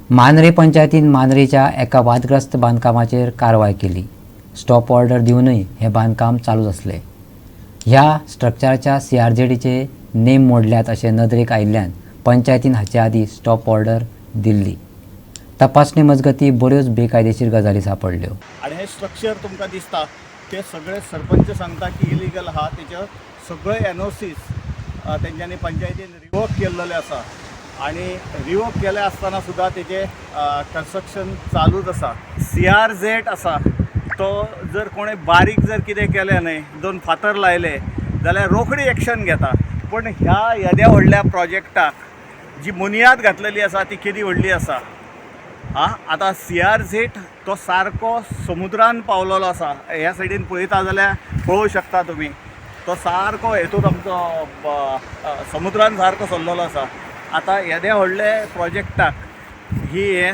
मांद्रे पंचायतीन मांद्रेच्या एका वादग्रस्त बांदकामाचेर कारवाय केली. स्टॉप ऑर्डर दिवनूय हें बांदकाम चालूच आसलें. ह्या स्ट्रक्चराच्या सीआरझेडीचे नेम मोडल्यात अशें नदरेक आयिल्ल्यान पंचायतीन हाचे आदीं स्टॉप ऑर्डर दिल्ली. तपासणे मजगतीं बऱ्योच बेकायदेशीर गजाली सांपडल्यो. आणि हे स्ट्रक्चर तुमकां दिसता ते सगळे सरपंच सांगता की इलिगल आहा. तेचे सगळे एनओसीस तेंच्यांनी पंचायतीन रिवोक केल्लेले आसा आणि रिवोक केले आसतना सुद्दां तेजे कन्स्ट्रक्शन चालूच आसा. सीआरझेड आसा तो जर कोणें बारीक जर कितें केलें न्हय, दोन फातर लायले जाल्यार रोखडी एक्शन घेता. पूण ह्या येद्या व्हडल्या प्रोजेक्टाक जी बुनियाद घातलेली आसा ती केदी व्हडली आसा. आं, आतां सीआरझेड तो सारको समुद्रान पावलेलो आसा. ह्या सायडीन पळयता जाल्यार पळोवंक शकता तुमी, तो सारको हेतून आमचो समुद्रान सारको सरलेलो आसा. आतां येद्या व्हडले प्रोजेक्टाक ही हे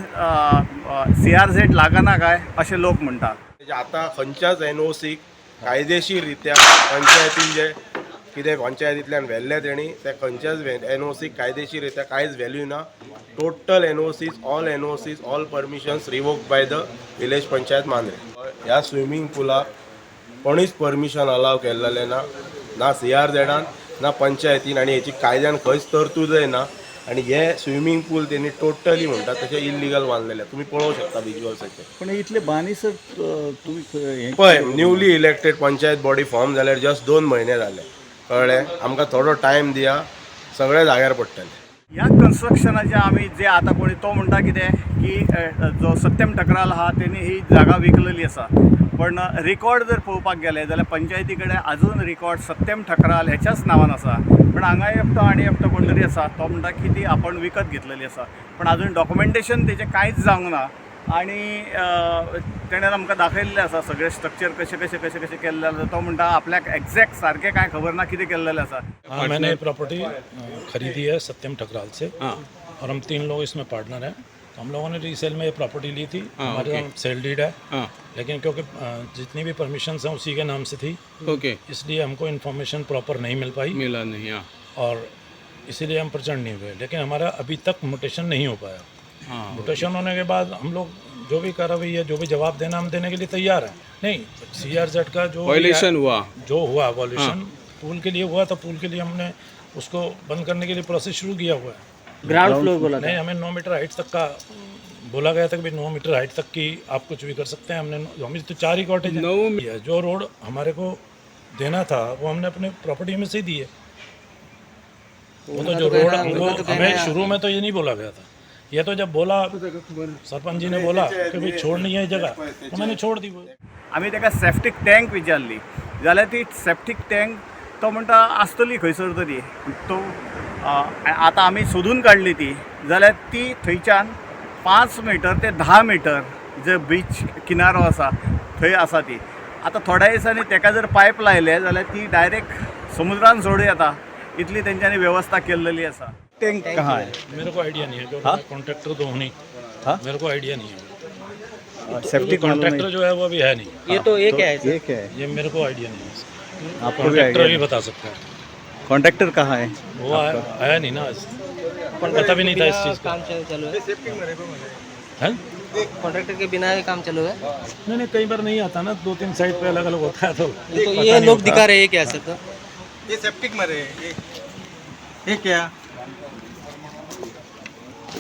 सीआरझेड लागना काय अशें लोक म्हणटात. म्हणजे आतां खंयच्याच एनओसीक कायदेशीर रित्या पंचायतीन जे कितें पंचायतींतल्यान व्हेल्ले तेणी ते खंयच्याच एनओसीक कायदेशीर रित्या कांयच व्हॅल्यू ना. Total NOCs, all NOCs, all permissions revoke by the village panchayat Mandrem. ह्या स्विमींग पुलाक कोणीच परमिशन अलाव केल्लेलें ना, ना सीआरझेडान ना पंचायतीन आनी हेची कायद्यान खंयच तरतूदय ना. आनी हे स्विमींग पूल तेणी टोटली म्हणटा तशें इल्लिगल बांदलेलें तुमी पळोवंक शकता विज्युअल्साचेर. पण इतले बानी सर तुमी हें पळय, newly elected panchayat body form जाल्यार जस्ट 2 म्हयने जाले, कळ्ळें? आमकां थोडो टायम दिया, सगळें जाग्यार पडटलें. ह्या कन्स्ट्रक्शनाचे आमी जे आतां पळय, तो म्हणटा कितें की जो सत्यम ठकराल आहा तेणी ही जागा विकलेली आसा. पण रिकॉर्ड जर पळोवपाक गेले जाल्यार पंचायती कडेन अजून रिकॉर्ड सत्यम ठकराल ह्याच्याच नांवान आसा. पण हांगा एकटो आनी एकटो कोण तरी आसा, तो म्हणटा की ती आपण विकत घेतलेली आसा, पण अजून डॉक्युमेंटेशन तेजें कांयच जावंक ना. आनी तेणें आमकां दाखयल्लें आसा सगळें स्ट्रक्चर कशें कशें कशें कशें केल्लें आसा. तो म्हणटा आपल्याक एग्जॅक्ट सारकें कांय खबर ना कितें केल्लेलें आसा. हाँ, मैंने प्रॉपर्टी खरीदी है सत्यम ठकराल से और हम तीन लोग इसमें पार्टनर हैं. तो हम लोगों ने रीसेल में ये प्रॉपर्टी ली थी. हमारे नाम सेल डीड है, लेकिन क्योंकि जितनी भी परमिशन हैं उसी के नाम से थी, इसलिए हमको इन्फॉर्मेशन प्रॉपर नहीं मिल पाई. मिला नहीं, हाँ. और इसीलिए हम प्रचंड नहीं हुए, लेकिन हमारा अभी तक म्यूटेशन नहीं हो पाया. म्यूटेशन होने के बाद हम लोग जो भी कार्रवाई है, जो भी जवाब देना, हम देने के लिए तैयार हैं. नहीं, सीआरजेड का जो भी है- वायलेशन हुआ. जो हुआ वॉल्यूशन पूल के लिए हुआ, तो पूल के लिए हमने उसको बंद करने के लिए प्रोसेस शुरू किया हुआ है. ग्राउंड फ्लोर बोला था. नहीं, हमें 9 मीटर हाइट तक का बोला गया था कि भाई, 9 मीटर हाइट तक की आप कुछ भी कर सकते हैं. हमने हमें तो चार ही कॉटेज नौ है. जो रोड हमारे को देना था वो हमने अपने प्रॉपर्टी में से ही दी है. वो तो जो रोड हमको, हमें शुरू में तो ये नहीं बोला गया था. ये तो जब बोला, सरपंच जी ने बोला कि भाई, छोड़नी है जगह, तो मैंने छोड़ दी वो. आमी ताका सेप्टीक टँक विचारली जाल्यार ती सेप्टीक टँक तो म्हणटा आसतली खंयसर तरी. तो आतां आमी सोदून काडली ती जाल्यार ती थंयच्यान 5 मिटर ते 10 मिटर जे बीच किनारो आसा थंय आसा ती. आतां थोड्या दिसांनी ताका जर पायप लायले जाल्यार ती डायरेक्ट समुद्रान सोडूं येता, इतली तेंच्यांनी वेवस्था केल्लेली आसा. टँक कहाँ है? मेरे को आइडिया नहीं है क्योंकि कॉन्ट्रैक्टर तो हूँ नहीं. मेरे को आइडिया नहीं है. सेफ्टी कॉन्ट्रैक्टर जो है वो अभी है नहीं. ये तो एक है सर. एक है. ये मेरे को आइडिया नहीं है इसका. आपको भी कॉन्ट्रैक्टर आइडिया? भी बता सकता है. कॉन्ट्रैक्टर कहाँ है? वो आया नहीं ना आज. पता भी नहीं था इस चीज़ का. काम चालू है. है. कॉन्ट्रैक्टर के बिना ही काम चालू है. नहीं, कई बार नहीं आता ना, दो तीन साइड पे अलग अलग होता है तो ये तो पता ये नहीं लोग होता. दिखा रहे हैं क्या सर तो? ये सेप्टिक मरे ये क्या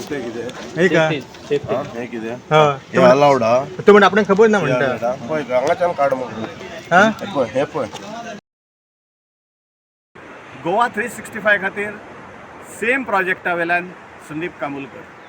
हे का? हें कितें? हा. हें अलावड हा. तो म्हणटा आपणाक खबर ना म्हणटा. पळय, हांगाच्यान काड मगो. हा. हें पळय, हें पळय. गोवा 365 खातीर सेम प्रोजेक्टा वेल्यान संदीप कामुलकर.